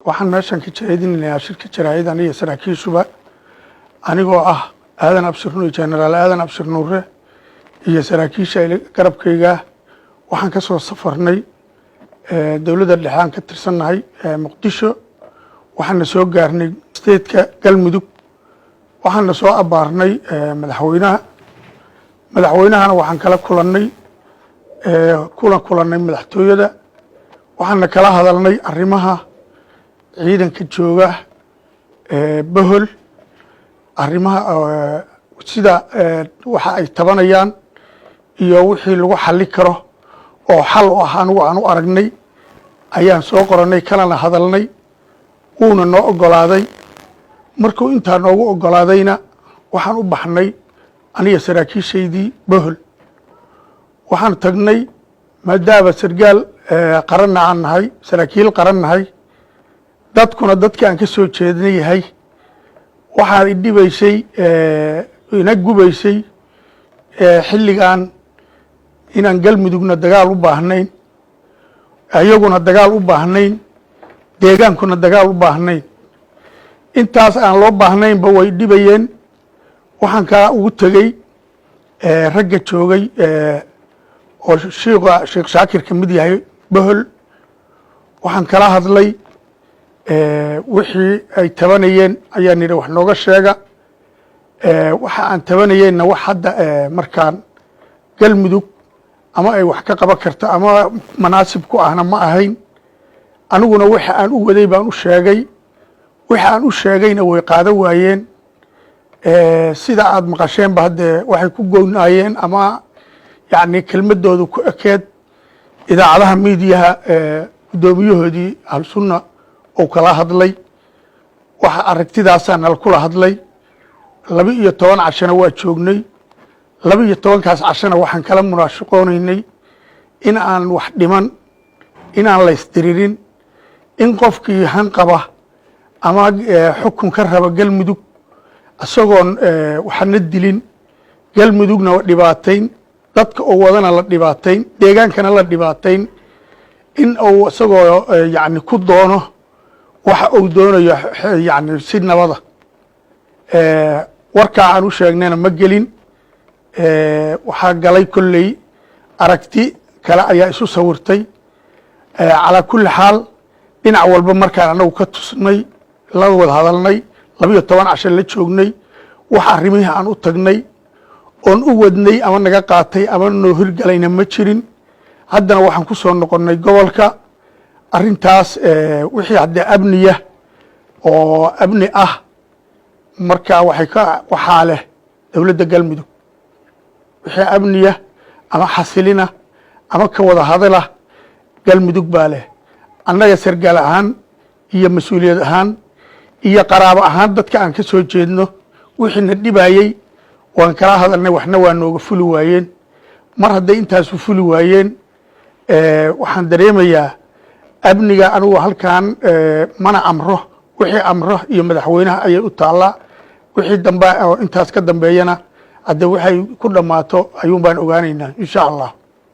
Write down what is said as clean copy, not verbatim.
Waxaan meeshan ka jeedinaynaa shirka jaraa'id, aniga saraakiishuba, anigoo ah Aadan Abshir Nuur, Genaraal Aadan Abshir Nuure iyo saraakiisha garabkayga. Waxaan ka soo safarnay dowladda dhexe aan ka tirsannahay, Muqdisho. Waxaana soo gaarnay stateka Galmudug. Waxaana soo abaarnay madaxweynaha. Madaxweynahana waxaan kala kulannay, kula kulannay madaxtooyada. Waxaana kala hadalnay arrimaha ciidanka jooga Bohol, arrimaha sida waxa ay tabanayaan iyo wixii lagu xalli karo oo xal u ah. Anigu aan u aragnay ayaan soo qorannay, kalana hadalnay, wuuna noo oggolaaday. Markuu intaa noogu oggolaadayna, waxaan u baxnay aniga saraakiishaydii Bohol. Waxaan tagnay, maadaama sargaal qaranna aan nahay, saraakiil qaran nahay, dadkuna dadki aan ka soo jeedna yahay, waxaa idhibaysay, ina gubaysay xilligan inaan Galmudugna dagaal u baahnayn, iyaguna dagaal u baahnayn, deegaankuna dagaal u baahnayn. Intaas aan loo baahnaynba way dhibayeen. Waxaan kaa ugu tegey ragga joogay oo shiiqa Sheekh Shaakir ka mid yahay Bohol. Waxaan kala hadlay wixii ay tabanayeen. Ayaan yidhi, "Wax nooga sheega." Waxa aan tabanayeenna wax hadda markaan Galmudug ama ay wax ka qaban karto ama manaasib ku ahna ma ahayn. Aniguna waxa aan u waday baan u sheegay. Waxa aan u sheegayna way qaado waayeen. Sida aad maqasheenba, haddee waxay ku goynaayeen ama yacni kelmadoodu ku ekeed idaacadaha miidiyaha guddoomiyahoodii Ahlusunna uu kala hadlay. Waxa aragtidaasaa nala kula hadlay. 12 cashana waa joognay. 12-kaas cashana waxaan kala munaashaqoonaynay in aan wax dhiman, in aan la isdiririn, in qofkii hanqaba ama xukun ka raba Galmudug, isagoon waxna dilin, Galmudugna dhibaatayn, dadka oo wadana la dhibaatayn, deegaankana la dhibaatayn, in uu isagoo yani ku doono waxa uu doonayo yani si nabada. Warkaa aan u sheegnayna ma gelin. Waxaa galay kolley aragti kale ayaa isu sawirtay. Calaa kulli xaal, dhinac walba markaan anagu ka tusnay, la wada hadalnay, 12 casho la joognay, wax arrimihii aan u tagnay oon u wadnay ama naga qaatay ama noo hirgalayna ma jirin. Haddana waxaan ku soo noqonnay gobolka. Arrintaas wixii haddee amniya oo amni ah, marka waxay ka waxaa leh dowladda Galmudug. Wixii amniya ama xasilina ama ka wada hadala, Galmudug baa leh. Annaga sargaal ahaan iyo mas-uuliyad ahaan iyo qaraabo ahaan, dadka aan ka soo jeedno wixiina dhibayey waan kala hadalnay, waxna waa nooga fuli waayeen. Mar hadday intaasu fuli waayeen, waxaan dareemayaa amniga anigu halkan mana amro. Wixii amro iyo madaxweynaha ayay u taallaa. Wixii dambe oo intaas ka dambeeyana, hadde waxay ku dhammaato ayuun baan ogaanaynaa, insha Allah.